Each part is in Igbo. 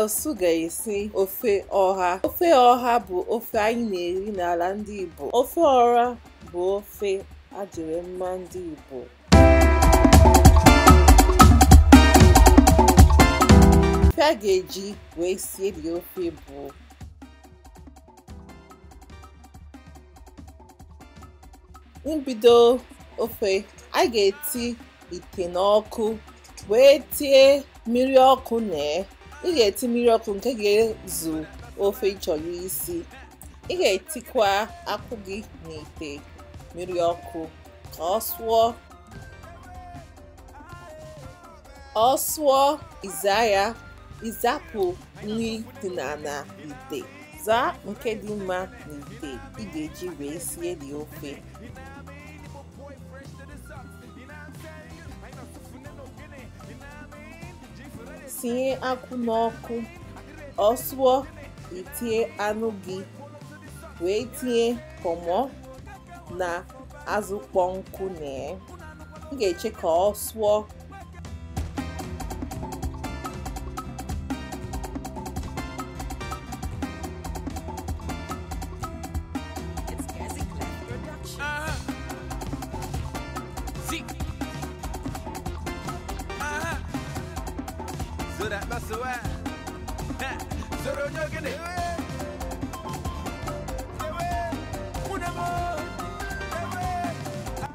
Osu ga-esi ofe ọha. Ofe ọha bụ ofe anyị na-eri n'ala ndị Igbo. Ofe ọha bụ ofe ajịrịmma ndị Igbo. Ofe a ga-eji wee sie dị ofe bụ mbido ofe. A ga-eti ite n'ọkụ wee tie mmiri ọkụ na ị ga-eti mmiri ọkụ nke ga-ezu ofe ị chọrọ isi. Ị ga-etikwa akwụ gị n'ite mmiri ọkụ ka ọ sụọ. Ọ sụọ, ịza ya, ịzapụ nri dị n'ala ite. Zaa nke dị mma n'ite ị ga-eji wee sie dị ofe. Tinye akwụ n'ọkụ, ọ sụọ, itinye anụ gị wee tinye pọmọ na azụ kpọnkụ na ya. Ị ga-eche ka ọ sụọ. It's Gazi Clef Productions.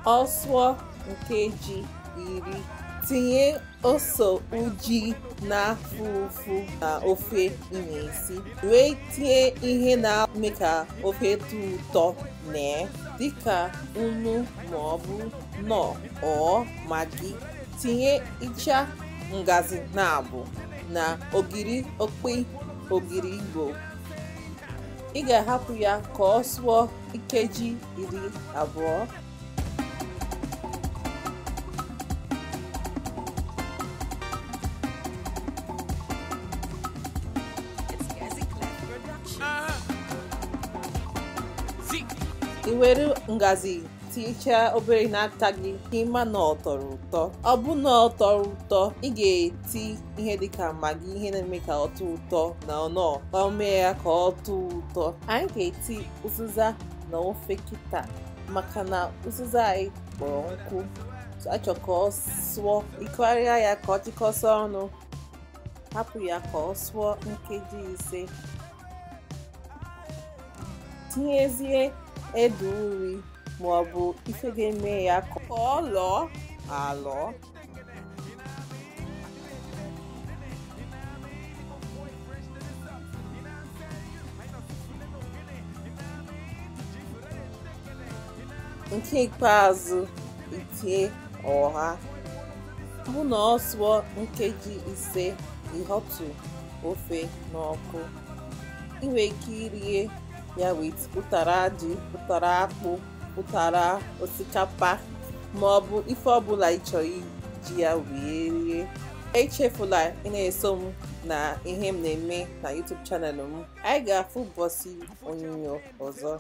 Ọ sụọ nkeji 10, tinye ose uji na-afụ ụfụ na ofe ị na-esi, wee tinye ihe na-eme ka ofe tọọ ụtọ na ya dịka nnu maọbụ nọ or Maggi. Tinye ịcha ngazi na-abụ na ogiri okpi ogiri Igbo. Ị ga-ahapụ ya ka ọ sụọ nkeji 20. It's Gazi Clef Productions. I were ngazi tichaa obere n'aka gị ka ịma na ọ tọrọ ụtọ. Ọ bụ na ọ tọrọ ụtọ, ị ga-eti ihe dịka Maggi, ihe na-eme ka ọ tọọ ụtọ na ọnọ ka o mee ya ka ọ tọọ ụtọ. Anyị ga-eti ụzịza na ofe kịta maka na ụzịza anyị kpọrọ nkụ. Achọ ka ọ sụọ, ịkụgharịa ya ka ọ chịkọsọ ọnụ. Hapụ ya ka ọ sụọ nkeji 5. Tinyezie ede uri maọbụ ife ga-eme ya ka ọ lọọ alọọ. Nke ikpeazụ, itinye ọha. Ọ bụ na ọ sụọ nkeji 5, ịhọtụ ofe n'ọkụ. Ị nwere ike irie ya with ụtara ji, ụtara akpụ, ụtara osikapa maọbụ ife ọbụla ị chọrọ iji ya wee rie. Echefula ị na-eso m na ihe m na-eme na YouTube channel m. Anyị ga-afụ ụbọchị onyonyo ọzọ.